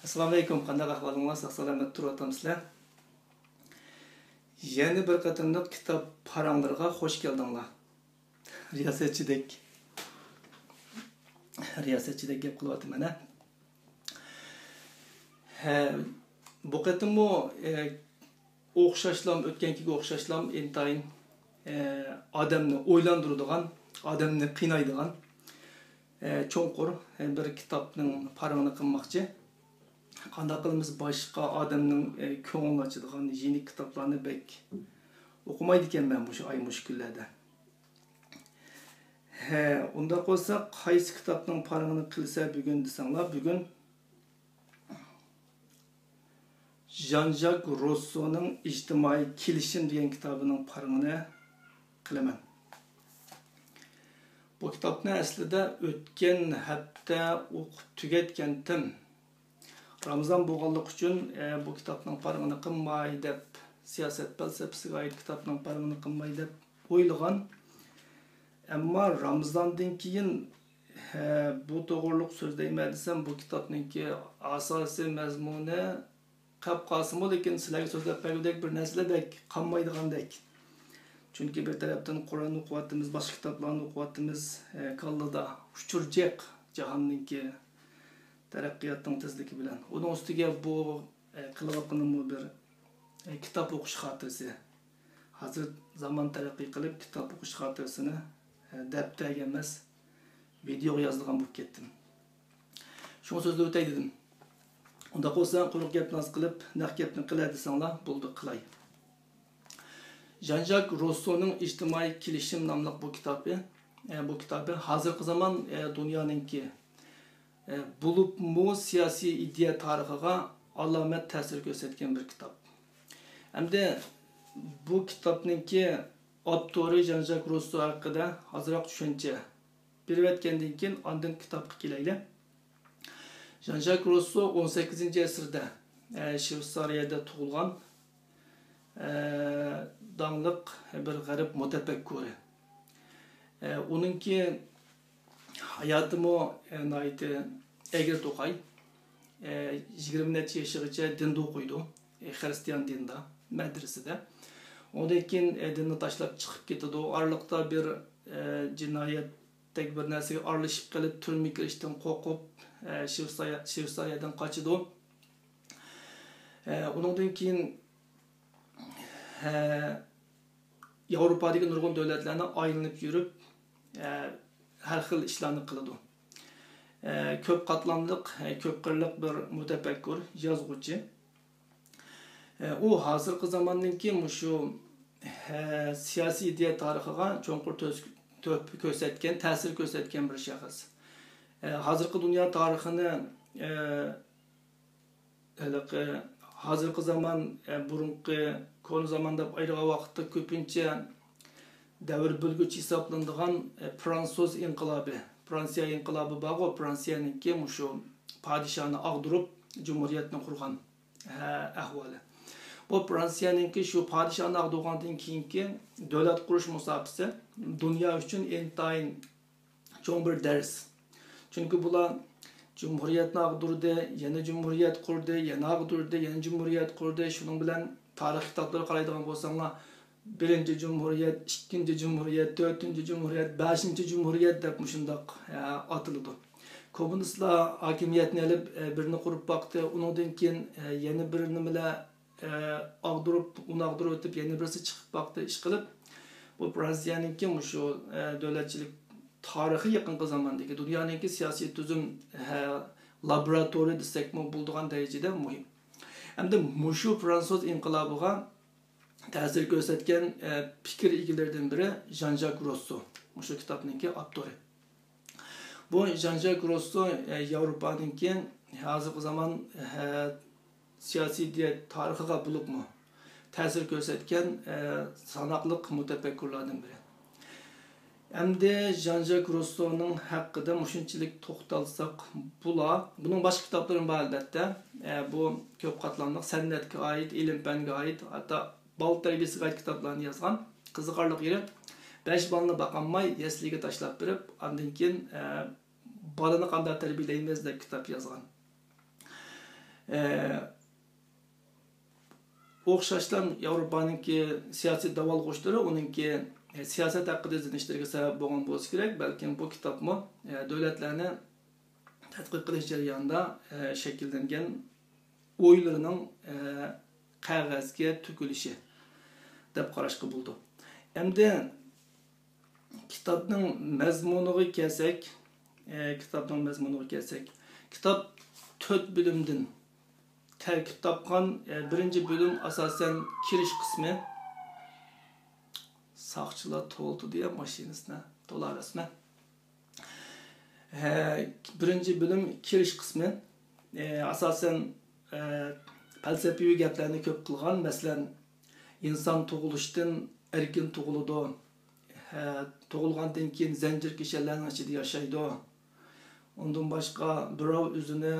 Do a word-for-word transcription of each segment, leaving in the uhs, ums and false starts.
ئەسسالامۇئەلەيكۇم، قانداق ئەھۋالىڭلار؟ ساق-سالامەت تۇرۇۋاتامسىلەر؟ يەنە بىر قېتىملىق كىتاب پاراڭلىرىغا خوش كەلدىڭلار. رىياسەتچىدەك، رىياسەتچىدەك گەپ قىلىۋاتىمەن ھە. ھە، بۇ قېتىممۇ، ئە، ئوخشاشلام، ئۆتكەنكىگە ئوخشاشلام ئىنتايىن، ئە، ئادەمنى ئويلاندۇرىدىغان، ئادەمنى قىينايدىغان، ئە، چوڭقۇر، ئە، بىر كىتابنىڭ پارىڭىنى قىلماقچى. قانداق قىلىمىز، باشقا ئادەمنىڭ، ئە، كۆڭلىنى ئاچىدىغان يېنىك كىتابلارنى بەك ئوقۇمايدىكەنمەن مۇشۇ ئاي، مۇشۇ كۈنلەردە. ھە، ئۇنداق بولسا قايسى كىتابنىڭ پارىڭىنى قىلسا بۈگۈن دېسەڭلار، بۈگۈن ژان ژاك روسسونىڭ ئىجتىمائىي كېلىشىم دېگەن كىتابىنىڭ پارىڭىنى قىلىمەن. بۇ كىتابنى ئەسلىدە ئۆتكەن ھەپتە ئوقۇپ تۈگەتكەنتىم. رامىزان بولغانلىقى ئۈچۈن، ئە، بۇ كىتابنىڭ پارىڭىنى قىلماي دەپ، سىياسەت پەلسەپىسىگە ئائىت كىتابنىڭ پارىڭىنى قىلماي دەپ ئويلىغان. ئەمما رامىزاندىن كېيىن، ھە، بۇ توغرۇلۇق سۆزلەيمەن دېسەم، بۇ كىتابنىڭكى ئاساسىي مەزمۇنى قاپ قالسىمۇ، لېكىن سىلەرگە سۆزلەپ بەرگۈدەك بىر نەرسىلەر بەك قالمايدىغاندەك. چۈنكى بىر تەرەپتىن قۇرئان ئوقۇۋاتىمىز، باشقا كىتابلارنى ئوقۇۋاتىمىز، ئە، كاللىدا ئۇچۇر جىق جاھاننىڭكى تەرەققىياتنىڭ تېزلىكى بىلەن. ئۇنىڭ ئۈستىگە بۇ، ئە، قىلىۋاتقىنىمۇ بىر، ئە، كىتاب ئوقۇش خاتىرىسى. ھازىر زامان تەرەققىي قىلىپ، كىتاب ئوقۇش خاتىرىسىنى، ئە، دەپتەرگە ئەمەس، ۋىدېئوغا يازىدىغان بولۇپ كەتتىم. شۇڭا سۆزلەۋېتەي دېدىم. ئۇنداق بولسا، قۇرۇق گەپنى ئاز قىلىپ، نەق گەپنى قىلە دېسەڭلار، بولدى، قىلاي. ژان ژاك روسسونىڭ ئىجتىمائىي كېلىشىم ناملىق بۇ كىتابى، ئە، بۇ كىتابى ھازىرقى زامان، ئە، دۇنيانىڭكى، ئە، بولۇپمۇ سىياسىي ئىدىيە تارىخىغا ئالامەت تەسىر كۆرسەتكەن بىر كىتاب. ئەمدى بۇ كىتابنىڭكى ئاپتورى ژان ژاك روسسو ھەققىدە ئازراق چۈشەنچە بېرىۋەتكەندىن كېيىن، ئاندىن كىتابقا كېلەيلى. ژان ژاك روسسو ئون سەككىزىنچى ئەسىردە، ئە، شۋېتسارىيەدە تۇغۇلغان، ئە، داڭلىق بىر غەرب مۇتەپەككۇرى. ئە، ئۇنىڭكى ھاياتىمۇ، ئە، ناھايىتى ئەگرى توقاي. ئە، يىگىرمە نەچچە يېشىغىچە دىندا ئوقۇيدۇ. ئە، خىرىستىيان دىنىدا، مەدرىسىدە. ئۇنىڭدىن كېيىن، ئە، دىننى تاشلاپ چىقىپ كېتىدۇ. ئارىلىقتا بىر، ئە، جىنايەت دەك بىر نەرسىگە ئارىلىشىپ قېلىپ، تۈرمىگە كىرىشتىن قورقۇپ، ئە، شۋېتسارىيە-، شۋېتسارىيەدىن قاچىدۇ. ئە، ئۇنىڭدىن كېيىن، ئە، ياۋروپادىكى نۇرغۇن دۆلەتلەرنى ئايلىنىپ يۈرۈپ، ئە، ھەر خىل ئىشلارنى قىلىدۇ. ئە، كۆپ قاتلاملىق، ئە، كۆپ قىرلىق بىر مۇتەپەككۇر، يازغۇچى. ئۇ ھازىرقى زاماننىڭكى مۇشۇ، ھە، سىياسىي ئىدىيە تارىخىغا چوڭقۇر تۆس-، تۆھپە كۆرسەتكەن، تەسىر كۆرسەتكەن بىر شەخس. ھازىرقى دۇنيا تارىخىنى، ھېلىقى ھازىرقى زامان، بۇرۇنقى كونا زامان دەپ ئايرىغان ۋاقىتتا كۆپىنچە دەۋر بۆلگۈچى ھېسابلىنىدىغان، ئە، فرانسۇز ئىنقىلابى، فرانسىيە ئىنقىلابى بارغۇ، فرانسىيەنىڭكى مۇشۇ پادىشاھنى ئاغدۇرۇپ، جۇمھۇرىيەتنى قۇرغان، ھە، ئەھۋالى. بۇ فرانسىيەنىڭكى شۇ پادىشاھنى ئاغدۇرغاندىن كېيىنكى دۆلەت قۇرۇش مۇساپىسى دۇنيا ئۈچۈن ئىنتايىن چوڭ بىر دەرس. چۈنكى بۇلار جۇمھۇرىيەتنى ئاغدۇردى، يەنە جۇمھۇرىيەت قۇردى، يەنە ئاغدۇردى، يەنە جۇمھۇرىيەت قۇردى. شۇنىڭ بىلەن تارىخ كىتابلىرىغا قارايدىغان بولساڭلار، بىرىنچى جۇمھۇرىيەت، ئىككىنچى جۇمھۇرىيەت، تۆتىنچى جۇمھۇرىيەت، بەشىنچى جۇمھۇرىيەت دەپ مۇشۇنداق، ئە، ئاتىلىدۇ. كوممۇنىستلار ھاكىمىيەتنى ئېلىپ، ئە، بىرنى قۇرۇپ باقتى، ئۇنىڭدىن كېيىن، ئە، يەنە بىر نېمىلەر ئە، ئاغدۇرۇپ، ئۇنى ئاغدۇرۇپ ئۆتۈپ، يەنە بىرسى چىقىپ باقتى، ئىشقىلىپ، بۇ فرانسىيەنىڭكى مۇشۇ، ئە، دۆلەتچىلىك تارىخى يېقىنقى زاماندىكى دۇنيانىڭكى سىياسىي تۈزۈم، ھە، لابراتورىيە دېسەكمۇ بولىدىغان دەرىجىدە مۇھىم. ئەمدى مۇشۇ فرانسۇز ئىنقىلابىغا تەسىر كۆرسەتكەن، ئە، پىكىر ئىگىلىرىدىن بىرى ژان ژاك روسسو، مۇشۇ كىتابنىڭكى ئاپتورى. بۇ ژان ژاك روسسو، ئە، ياۋروپانىڭكى ھازىرقى زامان، ھە، سىياسىي ئىدىيە تارىخىغا بولۇپمۇ تەسىر كۆرسەتكەن، ئە، ساناقلىق مۇتەپەككۇرلاردىن بىرى. ئەمدى ژان ژاك روسسونىڭ ھەققىدە مۇشۇنچىلىك توختالساق بولا. بۇنىڭ باشقا كىتابلىرىمۇ بار، ئەلۋەتتە. ئە، بۇ كۆپ قاتلاملىق سەنئەتكە ئائىت، ئىلىم-پەنگە ئائىت، ھەتتا بالا تەربىيەسىگە ئائىت كىتابلارنى يازغان. قىزىقارلىق يېرى، بەش بالىنى باقالماي يەسلىگە تاشلاپ بېرىپ، ئاندىن كېيىن، ئە، بالىنى قانداق تەربىيەلەيمىز دەپ كىتاب يازغان. ئوخشاشلا ياۋروپانىڭكى سىياسىي داۋالغۇشلىرى ئۇنىڭكى سىياسەت ھەققىدە ئىزدىنىشلىرىگە سەۋەب بولغان بولسا كېرەك، بەلكىم بۇ كىتابمۇ دۆلەتلەرنى تەتقىق قىلىش جەريانىدا شەكىللەنگەن ئويلىرىنىڭ قەغەزگە تۆكۈلۈشى دەپ قاراشقا بولىدۇ. ئەمدى كىتابنىڭ مەزمۇنىغا كەلسەك، ئە، كىتابنىڭ مەزمۇنىغا كەلسەك، كىتاب تۆت بۆلۈمدىن تەركىب تاپقان. ئە، بىرىنچى بۆلۈم ئاساسەن كىرىش قىسمى. ساقچىلار توۋلىتىدۇ يا ماشىنىسىنى، توۋلاۋەرسىمۇ. ھە، بىرىنچى بۆلۈم كىرىش قىسمى. ئە، ئاساسەن، ئە، پەلسەپىۋى گەپلەرنى كۆپ قىلغان، مەسىلەن، ئىنسان تۇغۇلۇشتىن ئەركىن تۇغۇلىدۇ. ھە، تۇغۇلغاندىن كېيىن زەنجىر كىشەنلەرنىڭ ئىچىدە ياشايدۇ. ئۇندىن باشقا بىراۋ ئۆزىنى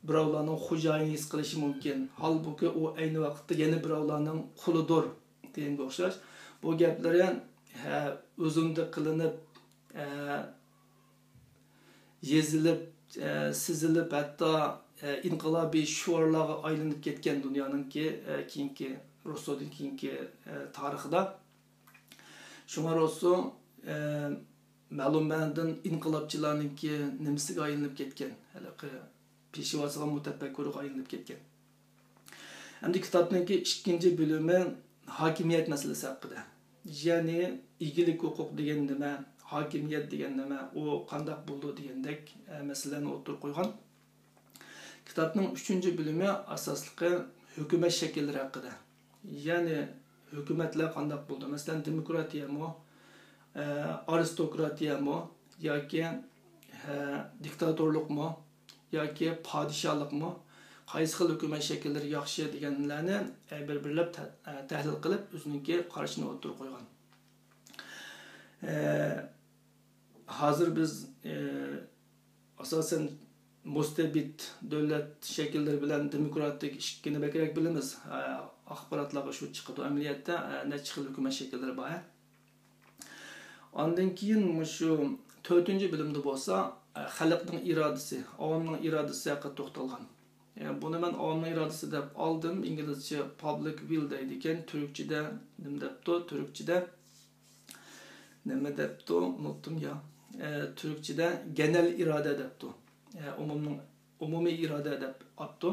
بىراۋلارنىڭ خوجايىنى ھېس قىلىشى مۇمكىن. ھالبۇكى، ئۇ ئەينى ۋاقىتتا يەنە بىراۋلارنىڭ قۇلىدۇر دېگەنگە ئوخشاش. بۇ گەپلىرى، ھە، ئۆزۈمدە قىلىنىپ، ئە، يېزىلىپ، ئە، سىزىلىپ، ھەتتا، ئە، ئىنقىلابىي شوئارلارغا ئايلىنىپ كەتكەن دۇنيانىڭكى، ئە، كېيىنكى، روسسودىن كېيىنكى، ئە، تارىخىدا. شۇڭا روسسو، ئە، مەلۇم مەنىدىن ئىنقىلابچىلارنىڭكى نېمىسىگە ئايلىنىپ كەتكەن، ھېلىقى پېشۋاسىغا، مۇتەپەككۇرىغا ئايلىنىپ كەتكەن. ئەمدى كىتابنىڭكى ئىككىنچى بۆلۈمى ھاكىمىيەت مەسىلىسى ھەققىدە. يەنى ئىگىلىك ھوقۇق دېگەن نېمە، ھاكىمىيەت دېگەن نېمە، ئۇ قانداق بولىدۇ دېگەندەك، ئە، مەسىلىلەرنى ئوتتۇرىغا قويغان. كىتابنىڭ ئۈچىنچى بۆلۈمى ئاساسلىقى ھۆكۈمەت شەكىللىرى ھەققىدە. يەنى ھۆكۈمەتلەر قانداق بولىدۇ؟ مەسىلەن، دېموكراتىيەمۇ، ئە، ئارىستوكراتىيەمۇ ياكى، ئە، دىكتاتورلۇقمۇ ياكى پادىشاھلىقمۇ؟ قايسى خىل ھۆكۈمەت شەكىللىرى ياخشى دېگەنلەرنى، ئە، بىر-بىرلەپ تە-، ئە، تەھلىل قىلىپ، ئۆزىنىڭكى قارىشىنى ئوتتۇرىغا قويغان. ئە، ھازىر بىز، ئە، ئاساسەن مۇستەبىت دۆلەت شەكىللىرى بىلەن دېموكراتىك ئىككىنى بەكرەك بىلىمىز. ئە، ئاخباراتلارغا شۇ چىقىدۇ. ئەمەلىيەتتە، ئە، نەچچە خىل ھۆكۈمەت شەكىللىرى بار، ھە؟ ئاندىن كېيىن مۇشۇ تۆتىنچى بۆلۈمدە بولسا، ئە، خەلقنىڭ ئىرادىسى، ئاۋامنىڭ ئىرادىسى ھەققىدە توختالغان. ئە، بۇنى مەن ئاۋامنىڭ ئىرادىسى دەپ ئالدىم. ئىنگلىزچە پابلىك ۋىل دەيدىكەن، تۈركچىدە نېمە دەپتۇ؟ تۈركچىدە نېمە دەپتۇ؟ ئۇنتتۇم يا. ئە، تۈركچىدە گېنەل ئىرادە دەپتۇ. ئە، ئومۇمنىڭ، ئومۇمىي ئىرادە دەپ ئاپتۇ.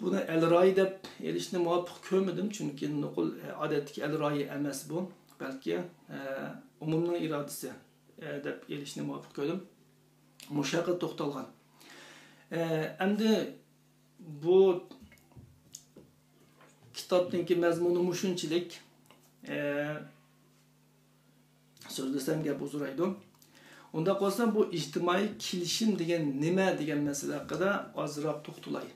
بۇنى ئەل رايى دەپ ئېلىشنى مۇۋاپىق كۆرمىدىم، چۈنكى نوقۇل، ئە، ئادەتتىكى ئەل رايى ئەمەس بۇ. بەلكى، ئە، ئومۇمنىڭ ئىرادىسى، ئە، دەپ ئېلىشنى مۇۋاپىق كۆردۈم. مۇشۇ ھەققىدە توختالغان. ئە، ئەمدى بۇ كىتابنىڭكى مەزمۇنى مۇشۇنچىلىك، ئە، سۆزلىسەم گەپ ئۇزىرايدۇ. ئۇنداق بولسا بۇ ئىجتىمائىي كېلىشىم دېگەن نېمە دېگەن مەسىلە ھەققىدە ئازراق توختىلاي.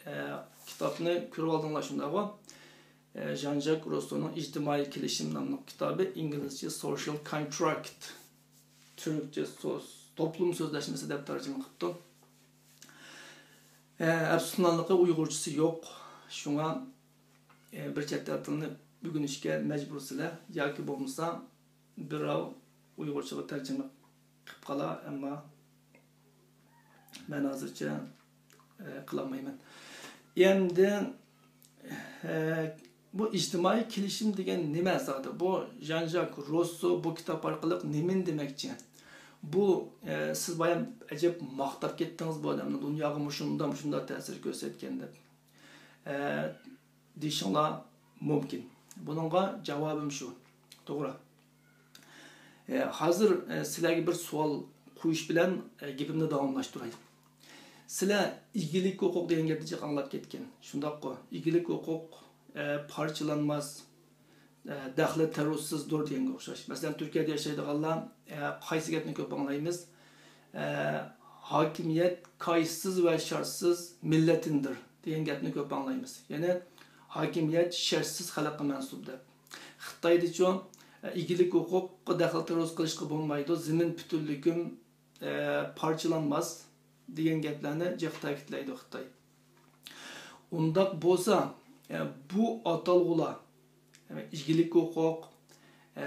ئە، كىتابنى كۆرۈۋالدىڭلار شۇنداقغۇ؟ ئە، ژان ژاك روسسونىڭ ئىجتىمائىي كېلىشىم ناملىق كىتابى، ئىنگلىزچە سوشىيال كونتراكت، تۈركچە سوس-، توپلۇم سۆزلەشمىسى دەپ تەرجىمە قىپتۇ. ئە، ئەپسۇسلىنارلىقى ئۇيغۇرچىسى يوق. شۇڭا، ئە، بىر چەت ئەل تىلىنى ئۆگىنىشكە مەجبۇرسىلەر. ياكى بولمىسا بىراۋ ئۇيغۇرچىغا تەرجىمە قىلىپ قالا، ئەمما مەن ھازىرچە، ئە، قىلالمايمەن. ئەمدى، ئە، بۇ ئىجتىمائىي كېلىشىم دېگەن نېمە زادى؟ بۇ ژان ژاك روسسو بۇ كىتاب ئارقىلىق نېمىنى دېمەكچى؟ بۇ، ئە، سىز بايام ئەجەب ماختاپ كەتتىڭىز بۇ ئادەمنى، دۇنياغا مۇشۇنداق، مۇشۇنداق تەسىر كۆرسەتكەن دەپ، ئە، دېيىشىڭلار مۇمكىن. بۇنىڭغا جاۋابىم شۇ. توغرا. ئە، ھازىر، ئە، سىلەرگە بىر سوئال قويۇش بىلەن، ئە، گېپىمنى داۋاملاشتۇراي. سىلەر ئىگىلىك ھوقۇق دېگەن گەپنى جىق ئاڭلاپ كەتكەن. شۇنداققۇ؟ ئىگىلىك ھوقۇق، ئە، پارچىلانماس، ئە، دەخلى تەرۇزسىزدۇر دېگەنگە ئوخشاش. مەسىلەن، تۈركىيەدە ياشايدىغانلار، ئە، قايسى گەپنى كۆپ ئاڭلايمىز؟ ئە، ھاكىمىيەت كايىتسىز ۋە شەرتسىز مىللەتتىندۇر دېگەن گەپنى كۆپ ئاڭلايمىز. يەنى ھاكىمىيەت شەرتسىز خەلققە مەنسۇپ دەپ. خىتايدىچۇ، ئە، ئىگىلىك ھوقۇققا دەخلى تەرۇز قىلىشقا بولمايدۇ، زېمىن پۈتۈنلۈكۈم، ئە، پارچىلانماس دېگەن گەپلەرنى جىق تەكىتلەيدۇ خىتاي. ئۇنداق بولسا، ئە، بۇ ئاتالغۇلار، ئىگىلىك ھوقۇق، ئە،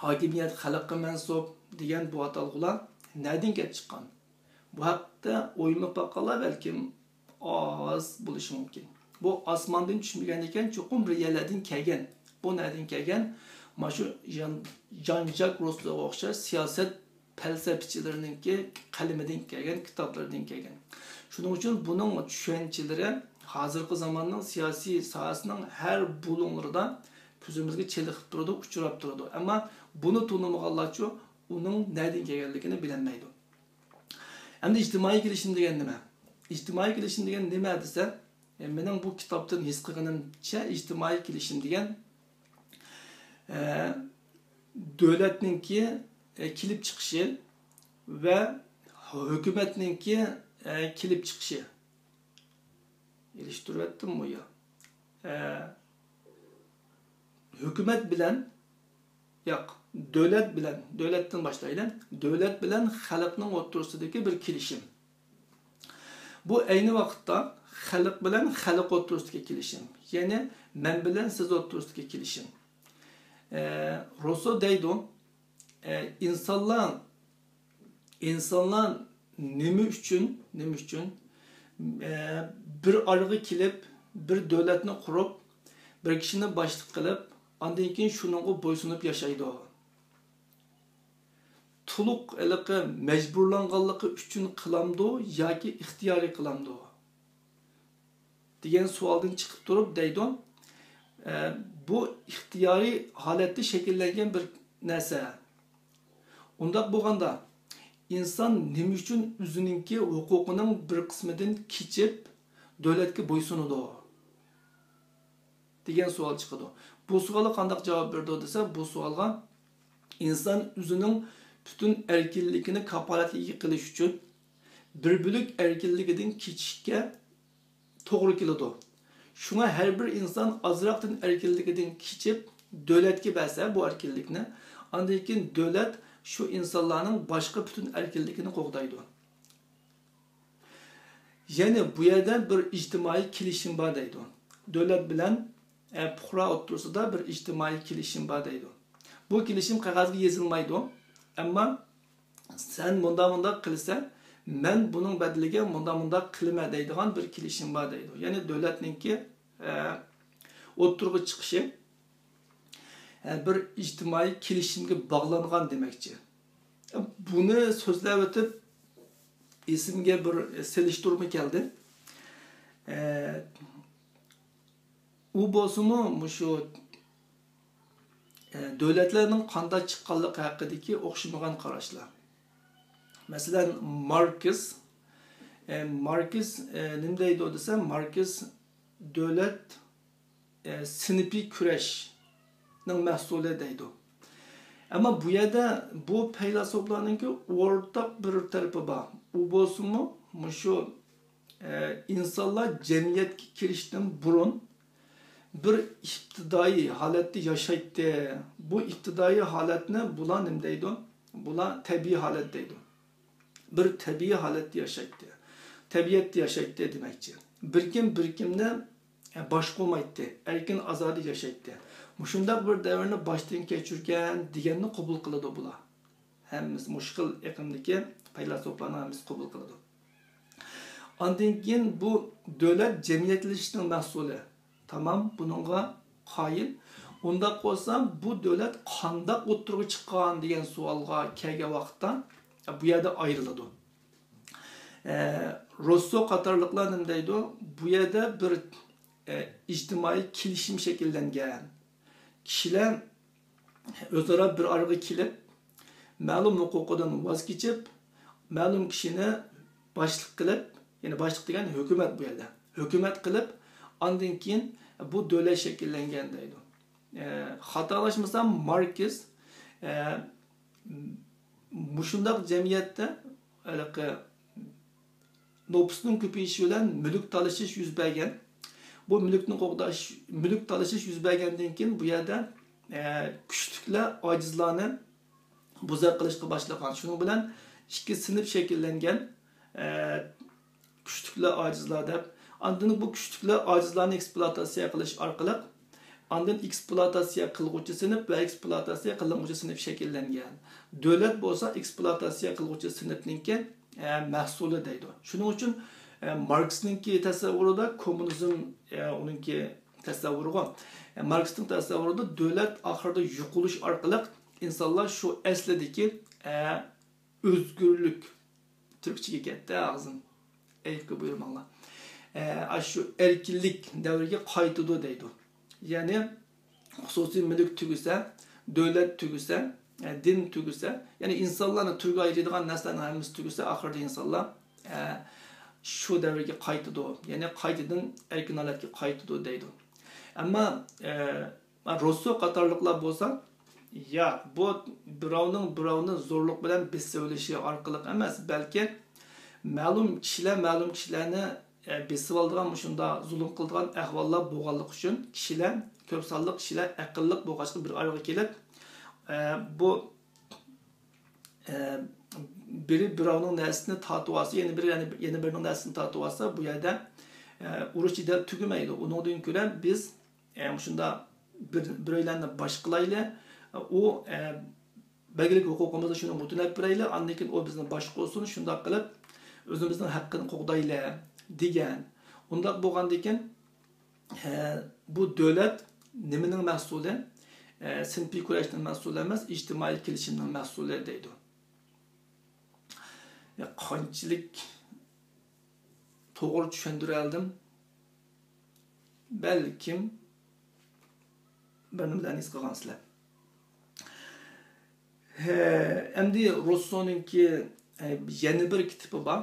ھاكىمىيەت خەلققە مەنسۇپ دېگەن بۇ ئاتالغۇلار نەدىن كەپ چىققان؟ بۇ ھەقتە ئويلىنىپ باققانلار بەلكىم ئاز بولۇشى مۇمكىن. بۇ ئاسماندىن چۈشمىگەن ئىكەن، چوقۇم بىر يەرلەردىن كەلگەن. بۇ نەدىن كەلگەن؟ مانا شۇ ژان-، ژان ژاك روسسوغا ئوخشاش سىياسەت پەلسەپىچىلىرىنىڭكى قەلىمىدىن كەلگەن، كىتابلىرىدىن كەلگەن. شۇنىڭ ئۈچۈن بۇنىڭ چۈشەنچىلىرى ھازىرقى زاماننىڭ سىياسىي ساھەسىنىڭ ھەر بۇلۇڭلىرىدا كۆزىمىزگە چېلىقىپ تۇرىدۇ، ئۇچراپ تۇرىدۇ. ئەمما بۇنى تونۇمىغانلارچۇ ئۇنىڭ نەدىن كەلگەنلىكىنى بىلەلمەيدۇ. ئەمدى ئىجتىمائىي كېلىشىم دېگەن نېمە؟ ئىجتىمائىي كېلىشىم دېگەن نېمە دېسە، ئە، مېنىڭ بۇ كىتابتىن ھېس قىلغىنىمچە، ئىجتىمائىي كېلىشىم دېگەن، ئە، دۆلەتنىڭكى، ئە، كېلىپ چىقىشى ۋە ھۆكۈمەتنىڭكى، ئە، كېلىپ چىقىشى. ئېلىشتۇرۇۋەتتىممۇ يا؟ ئە، ھۆكۈمەت بىلەن، ياق، دۆلەت بىلەن، دۆلەتتىن باشلايلى. دۆلەت بىلەن خەلقنىڭ ئوتتۇرىسىدىكى بىر كېلىشىم. بۇ ئەينى ۋاقىتتا خەلق بىلەن خەلق ئوتتۇرىسىدىكى كېلىشىم، يەنى مەن بىلەن سىز ئوتتۇرىسىدىكى كېلىشىم. ئە، روسسو دەيدۇ، ئە، ئىنسانلار، ئىنسانلار نېمە ئۈچۈن، نېمە ئۈچۈن، ئە، بىر ئارىغا كېلىپ، بىر دۆلەتنى قۇرۇپ، بىر كىشىنى باشلىق قىلىپ، ئاندىن كېيىن شۇنىڭغا بويسۇنۇپ ياشايدۇ؟ تولۇق ھېلىقى مەجبۇرلانغانلىقى ئۈچۈن قىلامدۇ ياكى ئىختىيارىي قىلامدۇ دېگەن سوئالدىن چىقىپ تۇرۇپ دەيدۇ، ئە، بۇ ئىختىيارىي ھالەتتە شەكىللەنگەن بىر نەرسە. ئۇنداق بولغاندا، ئىنسان نېمە ئۈچۈن ئۆزىنىڭكى ھوقۇقىنىڭ بىر قىسمىدىن كېچىپ، دۆلەتكە بويسۇنىدۇ؟ دېگەن سوئال چىقىدۇ. بۇ سوئالغا قانداق جاۋاب بېرىدۇ دېسە، بۇ سوئالغا ئىنسان ئۆزىنىڭ پۈتۈن ئەركىنلىكىنى كاپالەتكە ئىگە قىلىش ئۈچۈن بىر بۆلەك ئەركىنلىكىدىن كېچىشكە توغرا كېلىدۇ. شۇڭا ھەر بىر ئىنسان ئازراقتىن ئەركىنلىكىدىن كېچىپ، دۆلەتكە بەرسە بۇ ئەركىنلىكنى، ئاندىن كېيىن دۆلەت شۇ ئىنسانلارنىڭ باشقا پۈتۈن ئەركىنلىكىنى قوغدايدۇ. يەنى بۇ يەردە بىر ئىجتىمائىي كېلىشىم بار دەيدۇ. دۆلەت بىلەن، ئە، پۇقرا ئوتتۇرىسىدا بىر ئىجتىمائىي كېلىشىم بار دەيدۇ. بۇ كېلىشىم قەغەزگە يېزىلمايدۇ، ئەمما سەن مۇنداق مۇنداق قىلىسەن، مەن بۇنىڭ بەدىلىگە مۇنداق مۇنداق قىلىمەن دەيدىغان بىر كېلىشىم بار دەيدۇ. يەنى دۆلەتنىڭكى، ئە، ئوتتۇرىغا چىقىشى، ئە، بىر ئىجتىمائىي كېلىشىمگە باغلانغان دېمەكچى. بۇنى سۆزلەۋېتىپ، ئېسىمگە بىر سېلىشتۇرما كەلدى. ئە، ئۇ بولسىمۇ مۇشۇ، ئە، دۆلەتلەرنىڭ قانداق چىققانلىقى ھەققىدىكى ئوخشىمىغان قاراشلار. مەسىلەن، ماركس، ئە، ماركس، ئە، نېمە دەيدۇ دېسە، ماركس دۆلەت، ئە، سىنىپىي كۈرەشنىڭ مەھسۇلى دەيدۇ. ئەمما بۇ يەردە بۇ پەيلاسوپلارنىڭكى ئورتاق بىر تەرىپى بار. ئۇ بولسىمۇ مۇشۇ، ئە، ئىنسانلار جەمئىيەتكە كىرىشتىن بۇرۇن بىر ئىپتىدائىي ھالەتتە ياشايتتى. بۇ ئىپتىدائىي ھالەتنى بۇلار نېمە دەيدۇ؟ بۇلار تەبىئىي ھالەت دەيدۇ. بىر تەبىئىي ھالەتتە ياشايتتى. تەبىئەتتە ياشايتتى دېمەكچى. بىر كىم بىر كىمنى باشقۇرمايتتى. ئەركىن ئازادە ياشايتتى. مۇشۇنداق بىر دەۋرنى باشتىن كەچۈرگەن دېگەننى قوبۇل قىلىدۇ بۇلار. ھەممىسى مۇشۇ خىل ئېقىمدىكى پەيلاسوپلارنىڭ ھەممىسى قوبۇل قىلىدۇ. ئاندىن كېيىن بۇ دۆلەت جەمئىيەتلىشىشنىڭ مەھسۇلى. تامام، بۇنىڭغا قايىل. ئۇنداق بولسا بۇ دۆلەت قانداق ئوتتۇرىغا چىققان دېگەن سوئالغا كەلگەن ۋاقىتتا بۇ يەردە ئايرىلىدۇ. ئە، روسسو قاتارلىقلار نېمە دەيدۇ؟ بۇ يەردە بىر، ئە، ئىجتىمائىي كېلىشىم شەكىللەنگەن. كىشىلەر ئۆزئارا بىر ئارىغا كېلىپ، مەلۇم ھوقۇقىدىن ۋاز كېچىپ، مەلۇم كىشىنى باشلىق قىلىپ، يەنى باشلىق دېگەن ھۆكۈمەت بۇ يەردە. ھۆكۈمەت قىلىپ، ئاندىن كېيىن بۇ دۆلەت شەكىللەنگەن دەيدۇ. ئە، خاتالاشمىسام، ماركس، ئە، مۇشۇنداق جەمئىيەتتە ھېلىقى نوپۇسنىڭ كۆپىيىشى بىلەن مۈلۈك تالىشىش يۈز بەرگەن. بۇ مۈلۈكنى قوغداش، مۈلۈك تالىشىش يۈز بەرگەندىن كېيىن بۇ يەردە، ئە، كۈچلۈكلەر ئاجىزلارنى بوزەك قىلىشقا باشلىغان. شۇنىڭ بىلەن ئىككى سىنىپ شەكىللەنگەن. ئە، كۈچلۈكلەر، ئاجىزلار دەپ. ئاندىن بۇ كۈچلۈكلەر ئاجىزلارنى ئېكسپلۇئاتاتسىيە قىلىش ئارقىلىق، ئاندىن ئېكسپلۇئاتاتسىيە قىلغۇچى سىنىپ ۋە ئېكسپلۇئاتاتسىيە قىلىنغۇچى سىنىپ شەكىللەنگەن. دۆلەت بولسا ئېكسپلۇئاتاتسىيە قىلغۇچى سىنىپنىڭكى، ئە، مەھسۇلى دەيدۇ. شۇنىڭ ئۈچۈن ئە، ماركسنىڭكى تەسەۋۋۇرىدا، كوممۇنىزم، ئە، ئۇنىڭكى تەسەۋۋۇرىغۇ. ئە، ماركسنىڭ تەسەۋۋۇرىدا دۆلەت ئاخىرىدا يوقىلىش ئارقىلىق ئىنسانلار شۇ ئەسلىدىكى، ئە، ئۆزگۈرلۈك، تۈركچىگە كەتتى ئاغزىم. ئەيىبكە بۇيرۇماڭلار. ئە، ئاشۇ ئەركىنلىك دەۋرىگە قايتىدۇ دەيدۇ. يەنى خۇسۇسىي مۈلۈك تۈگىسە، دۆلەت تۈگىسە، ئە، دىن تۈگىسە، يەنى ئىنسانلارنى تۈرگە ئايرىيدىغان نەرسىلەرنىڭ ھەممىسى تۈگىسە، ئاخىرىدا ئىنسانلار، ئە، شۇ دەۋرگە قايتىدۇ. يەنى قايتىدىن ئەركىن ھالەتكە قايتىدۇ دەيدۇ. ئەمما، ئە، روسسو قاتارلىقلار بولسا، ياق، بۇ بىراۋنىڭ بىراۋنى زورلۇق بىلەن بېسىۋېلىشى ئارقىلىق ئەمەس، بەلكى مەلۇم كىشىلەر مەلۇم كىشىلەرنى، ئە، بېسىۋالىدىغان، مۇشۇنداق زۇلۇم قىلىدىغان ئەھۋاللار بولغانلىقى ئۈچۈن كىشىلەر، كۆپ سانلىق كىشىلەر ئەقىللىق بولغاچقا بىر ئارىغا كېلىپ، ئە، بۇ، ئە، بىرى بىراۋنىڭ نەرسىسىنى تارتىۋالسا، يەنە بىرى، يەنە، يەنە بىرىنىڭ نەرسىسىنى تارتىۋالسا، بۇ يەردە، ئە، ئۇرۇش جېدەل تۈگىمەيدۇ. ئۇنىڭدىن كۆرە بىز، ئە، مۇشۇنداق بىر، بىرەيلەننى باشقىلايلى، ئۇ، ئە، بەلگىلىك ھوقۇقىمىزنى شۇنى مۇتىنەپ بېرەيلى، ئاندىن كېيىن ئۇ بىزنى باشقۇرسۇن، شۇنداق قىلىپ ئۆزىمىزنىڭ ھەققىنى قوغدايلى، دېگەن. ئۇنداق بولغاندىكىن، ھە، بۇ دۆلەت نېمىنىڭ مەھسۇلى؟ ھە، سىنىپىي كۈرەشنىڭ مەھسۇلى ئەمەس، ئىجتىمائىي كېلىشىمنىڭ مەھسۇلى دەيدۇ. يا، قانچىلىك توغرا چۈشەندۈرەلدىم؟ بەلكىم بىر نېمىلەرنى ھېس قىلغانسىلەر. ھە، ئەمدى روسسونىڭكى، ھە، يەنە بىر كىتابى بار.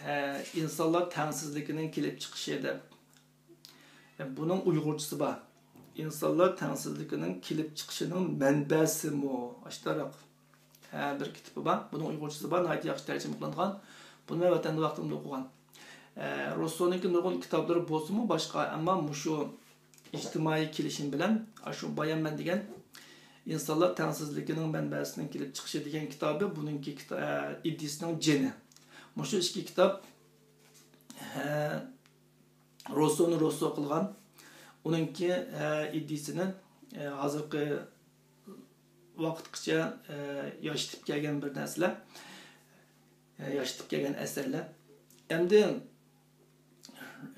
ھە، ئىنسانلار تەڭسىزلىكىنىڭ كېلىپ چىقىشى دەپ. ھە، بۇنىڭ ئۇيغۇرچىسى بار. ئىنسانلار تەڭسىزلىكىنىڭ كېلىپ چىقىشىنىڭ مەنبەسىمۇ ئاشتاراق. ھە، بىر كىتابى بار. بۇنىڭ ئۇيغۇرچىسى بار. ناھايىتى ياخشى تەرجىمە قىلىنغان. بۇنى مەن ۋەتەندە ۋاقتىمدا ئوقۇغان. ھە، روسسونىڭكى نۇرغۇن كىتابلىرى بولسىمۇ باشقا، ئەمما مۇشۇ ئىجتىمائىي كېلىشىم بىلەن ئاشۇ بايان مەن دېگەن ئىنسانلار تەڭسىزلىكىنىڭ مەنبەسىنىڭ كېلىپ چىقىشى دېگەن كىتابى بۇنىڭكى كىتا-، ئە، ئىدىيىسىنىڭ جېنى. مۇشۇ ئىككى كىتاب، ھە، روسسونى روسسو قىلغان. ئۇنىڭكى، ھە، ئىدىيىسىنى، ھە، ھازىرقى ۋاقىتقىچە، ھە، ياشىتىپ كەلگەن بىر نەرسىلەر، ھە، ياشىتىپ كەلگەن ئەسەرلەر. ئەمدى،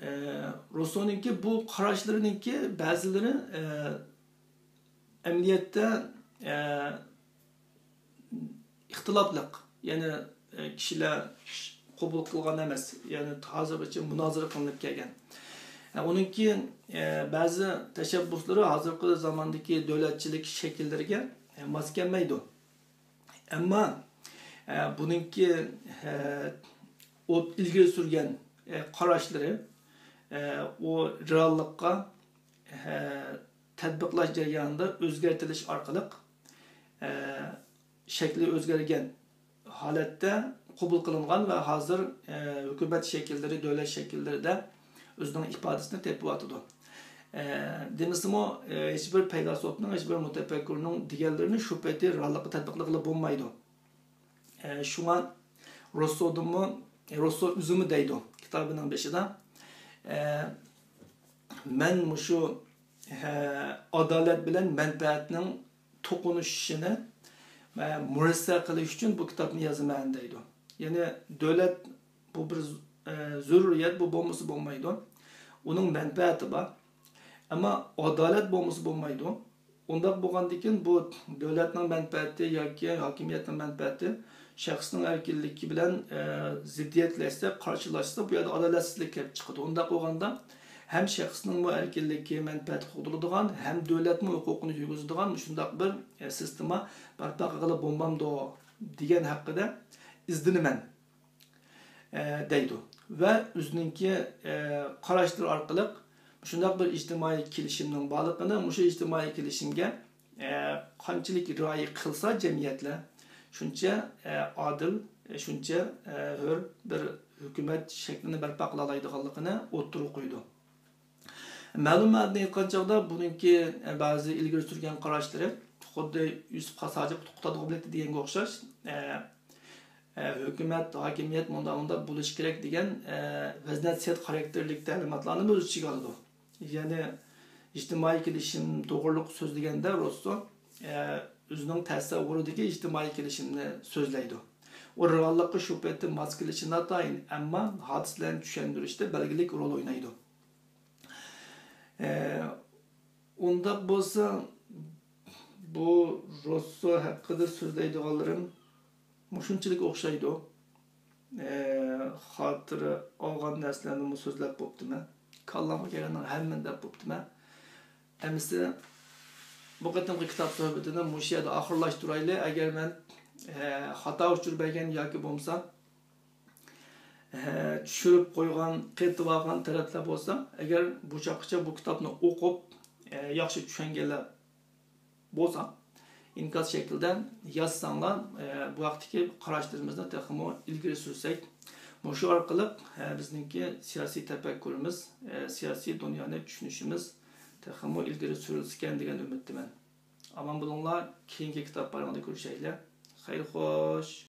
ھە، روسسونىڭكى بۇ قاراشلىرىنىڭكى بەزىلىرى، ھە، ئەمەلىيەتتە، ئە، ئىختىلاپلىق، يەنى، ئە، كىشىلەر قوبۇل قىلغان ئەمەس، يەنى ھازىرغىچە مۇنازىرە قىلىنىپ كەلگەن. ئە، ئۇنىڭكى، ئە، بەزى تەشەببۇسلىرى ھازىرقى زاماندىكى دۆلەتچىلىك شەكىللىرىگە، ئە، ماس كەلمەيدۇ. ئەمما، ئە، بۇنىڭكى، ئە، ئوت ئىلگىرى سۈرگەن، ئە، قاراشلىرى، ئە، ئۇ رېئاللىققا، ئە، تەتبىقلاش جەريانىدا ئۆزگەرتىلىش ئارقىلىق، ئە، شەكلى ئۆزگەرگەن ھالەتتە قوبۇل قىلىنغان ۋە ھازىر، ئە، ھۆكۈمەت شەكىللىرى، دۆلەت شەكىللىرىدە ئۆزىنىڭ ئىپادىسىنى تېپىۋاتىدۇ. ئە، دېمىسىمۇ، ئە، ھېچبىر پەيلاسوپنىڭ، ھېچبىر مۇتەپەككۇرنىڭ دېگەنلىرىنى شۇ پېتى رېئاللىققا تەتبىقلىغىلى بولمايدۇ. ئە، شۇڭا روسسودىنمۇ، روسسو ئۆزىمۇ دەيدۇ كىتابىنىڭ بېشىدا، ئە، مەن مۇشۇ، ئە، ئادالەت بىلەن مەنپەئەتنىڭ توقۇنۇشۇشىنى، ئە، مۇرەسسە قىلىش ئۈچۈن بۇ كىتابنى يازىمەن دەيدۇ. يەنى دۆلەت بۇ بىر، ئە، زۆرۈرىيەت، بۇ بولمىسا بولمايدۇ. ئۇنىڭ مەنپەئەتى بار. ئەمما ئادالەت بولمىسا بولمايدۇ. ئۇنداق بولغاندىكىن بۇ دۆلەتنىڭ مەنپەئەتى ياكى ھاكىمىيەتنىڭ مەنپەئەتى شەخسنىڭ ئەركىنلىكى بىلەن، ئە، زىددىيەتلەشسە، قارشىلاشسا، بۇ يەردە ئادالەتسىزلىك كېلىپ چىقىدۇ. ئۇنداق بولغاندا ھەم شەخسنىڭمۇ ئەركىنلىكى، مەنپەئەتى قوغدىلىدىغان، ھەم دۆلەتمۇ ھوقۇقىنى يۈرگۈزىدىغان مۇشۇنداق بىر، ئە، سىستېما بەرپا قىلغىلى بولمامدۇ دېگەن ھەققىدە ئىزدىنىمەن. ئە، دەيدۇ. ۋە ئۆزىنىڭكى، ئە، قاراشلىرى ئارقىلىق مۇشۇنداق بىر ئىجتىمائىي كېلىشىمنىڭ بارلىقىنى، مۇشۇ ئىجتىمائىي كېلىشىمگە، ئە، قانچىلىك رىئايە قىلسا جەمئىيەتلەر، شۇنچە، ئە، ئادىل، ئە، شۇنچە، ئە، ھۆر بىر ھۆكۈمەت شەكلىنى بەرپا قىلالايدىغانلىقىنى ئوتتۇرىغا قويىدۇ. مەلۇم مەنىدىن ئېيتقان چاغدا بۇنىڭكى، ئە، بەزى ئىلگىرى سۈرگەن قاراشلىرى خۇددى يۈسۈپ خاس ھاجى قۇتادغۇ بىلەتتى دېگەنگە ئوخشاش، ئە، ئە، ھۆكۈمەت، ھاكىمىيەت مۇنداق، مۇنداق بولۇشى كېرەك دېگەن، ئە، ۋەز-نەسىھەت خاراكتېرلىك تەلىماتلارنىمۇ ئۆز ئىچىگە ئالىدۇ. يەنى ئىجتىمائىي كېلىشىم توغرۇلۇق سۆزلىگەندە روسسو، ئە، ئۆزىنىڭ تەسەۋۋۇرىدىكى ئىجتىمائىي كېلىشىمنى سۆزلەيدۇ. ئۇ رېئاللىققا شۇ پېتى ماس كېلىشى ناتايىن، ئەمما ھادىسىلەرنى چۈشەندۈرۈشتە بەلگىلىك رول ئوينايدۇ. ئە، ئۇنداق بولسا، بۇ روسسو ھەققىدە سۆزلەيدىغانلىرىم مۇشۇنچىلىك ئوخشايدۇ. ئە، خاتىرە ئالغان نەرسىلەرنىمۇ سۆزلەپ بوپتىمەن. كاللامغا كەلگەننىڭ ھەممىنى دەپ بوپتىمەن. ئەمىسە بۇ قېتىمقى كىتاب سۆھبىتىنى مۇشۇ يەردە ئاخىرلاشتۇرايلى. ئەگەر مەن، ئە، خاتا ئۇچۇر بەرگەن ياكى بولمىسا، ئە، چۈشۈرۈپ قويغان، قېتىۋالغان تەرەپلەر بولسا، ئەگەر بۇ چاغقىچە بۇ كىتابنى ئوقۇپ، ئە، ياخشى چۈشەنگەنلەر بولسا، ئىنكاس شەكلىدە يازساڭلار، ئە، بۇ ھەقتىكى قاراشلىرىمىزنى تېخىمۇ ئىلگىرى سۈرسەك، مۇشۇ ئارقىلىق، ئە، بىزنىڭكى سىياسىي تەپەككۇرىمىز، ئە، سىياسىي دۇنيانى چۈشىنىشىمىز تېخىمۇ ئىلگىرى سۈرۈلسىكەن دېگەن ئۈمىدتىمەن. ئامان بولۇڭلار، كېيىنكى كىتاب بايرىمىدا كۆرۈشەيلى. خەير خوش.